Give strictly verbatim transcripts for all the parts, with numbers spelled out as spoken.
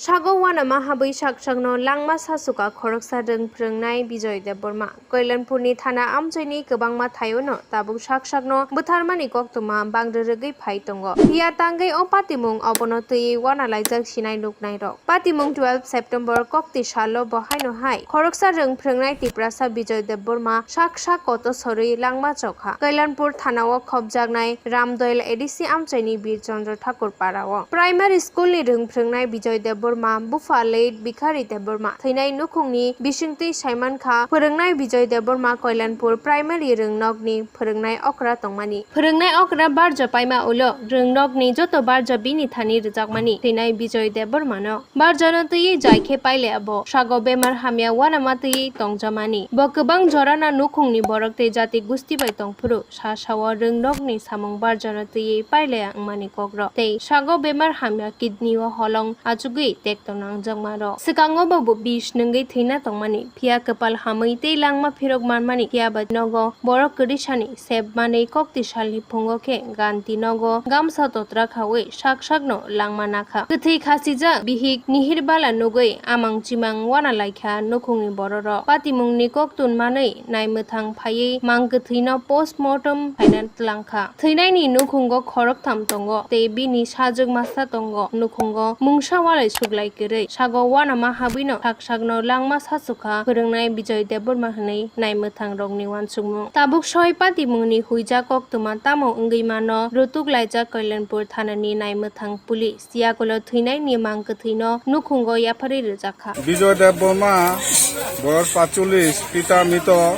Sago uanama habwi sak sakno langma sasuka khoroksa rwng phrwngnai Bijoy Debbarma. Kailanpurni thana amchoini kwbangma thaiono tabuk sak sakno bwtharmani koktwma bangri rwgwi phai tongo. Phiya tangwi o patimung obono twiwi uanalaijak sinai nuknairok. Patimung twelve September kokti salo bo haino hai khoroksa rwng phrwngnai Tiprasa Bijoy Debbarma sak sak koto sorwi langma chokha. Kailanpur thanao khopjaknai Ramdoyal A D C amchoini Bir Chandra Thakur parao. Primary school ni rwng phrwngnai Bijoy Debbarma, bupha late Bikhari Debbarma, thwinai nukhungni bisingtwi saimankha, phwrwngnai Bijoy Debbarma Koilanpur Primary rwngnokni phwrwngnai okra tongmani. Phwrwngnai okra barja paima ulo rwngnokni joto barja bini thani rwjakmani thwinai Bijoy Debbarmano. Barjano twiwi jai khe paile abo sago bemar hamya uanama twiwi tongjamani. Bo kwbang jorana nukhungni borok tei jati gusti bai tongphuru. Sa sao rwngnokni samung barjano twiwi pailaya wngmani kokrok tei sago bemar hamya kidney o holong achugwi tekto nangjakmarok. Swkango bo bish nwngwi thwina tongmani, phiya kwpal hamwi tei langma phirok manmani, phiya ba nogo borok kwrwisani sep manwi kokti salni phungo khe ganti nogo gamsa totra khawi sak sakno langma nakha. Kwthwi khasijak bihik nihirbala nugwi amang chimang uanalaikha nukhungni bororok. Patimungni koktun manwi naimwthang phaiwi mang kwthwino post mortem khaina tlangkha. Thwinaini nukhungo khoroktham tongo tei bini sajwk masa tongo. Nukhungo mungsa walai suglai kwrwi. Sago uanama habwino sak sakno langma sachukha phwrwngnai Bijoy Debbarma hwnwi naimwthangrokni uansukmung. Tabuk soi patimungni huijak koktwma tamo wngwi mano rutuk laijak Kailanpur thanani naimwthang police. Siyakulo thwinaini mang kwthwino nukhungo yapharwi rwjakha. Bijoy Debbarma, boyos pachulis, pita mito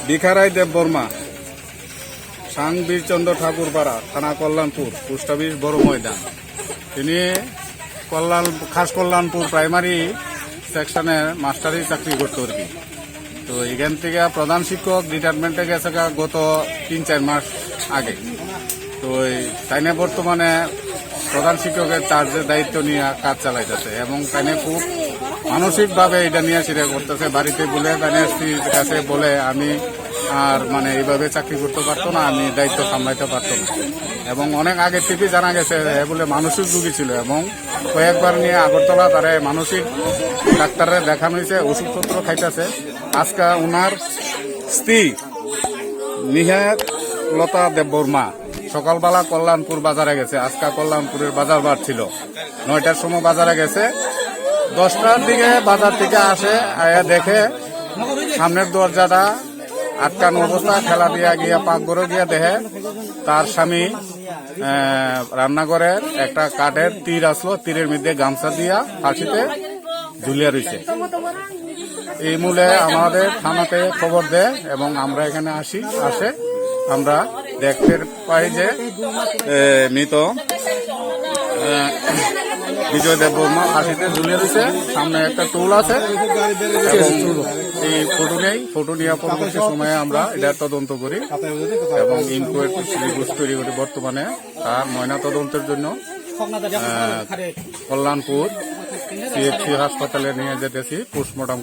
Bikharai Debbarma, sang Bir Chandra Thakur Para, thana Kallanpur, post office Boro Moidan. Tini Kallan, khas Kallanpur primary section-e masteri chakri korto ar ki. তো এখান থেকে প্রধান শিক্ষক রিটায়ারমেন্টে গেছে গা গত তিন চার মাস আগে। তো এই তাইনে বর্তমানে প্রধান শিক্ষকের চার্জের দায়িত্ব নিয়ে কাজ চালাইতেছে এবং তাইনে খুব মানসিকভাবে এটা নিয়ে সেটা করতেছে। বাড়িতে বলে, তাইনে স্ত্রীর কাছে বলে, "আমি আর মানে এইভাবে চাকরি করতে পারতো না, আমি দায়িত্ব সামলাইতে পারতো না।" এবং অনেক আগে থেকে জানা গেছে এ বলে মানসিক রোগী ছিল এবং কয়েকবার নিয়ে আগরতলা তারে মানসিক ডাক্তারে দেখানো হয়েছে, ওষুধপত্র খাইতেছে। আজকে ওনার স্ত্রী নিহার লতা দেববর্মা সকালবেলা কল্যাণপুর বাজারে গেছে। আজকে কল্যাণপুরের বাজার বার ছিল, নয়টার সময় বাজারে গেছে। দশটার দিকে বাজার থেকে আসে, আয়া দেখে সামনের দরজাটা আটকানো অবস্থা, ঠেলা দিয়া গিয়া পাকঘরে গিয়া দেখে তার স্বামী, আহ, রান্নাঘরের একটা কাঠের তীর আসলো, তীরের মধ্যে গামছা দিয়া ফাঁসিতে ঝুলিয়ে রয়েছে। এই মূলে আমাদের থানাতে খবর দেয় এবং আমরা এখানে আসি, আসে আমরা দেখতে পাই যে, এ, মৃত, এ, বিজয় দেববর্মা ফাঁসিতে ঝুলে রয়েছে। সামনে একটা টুল আছে এবং এই ফটো নেই, ফটো নিয়ে পরবর্তী সময়ে আমরা এটা তদন্ত করি এবং ইনকোয়ারি রিপোর্ট তৈরি করি। বর্তমানে তার ময়না তদন্তের জন্য, আহ, কল্যাণপুর সিএইচসি হাসপাতালে নিয়ে যেতেছি পোস্টমর্টম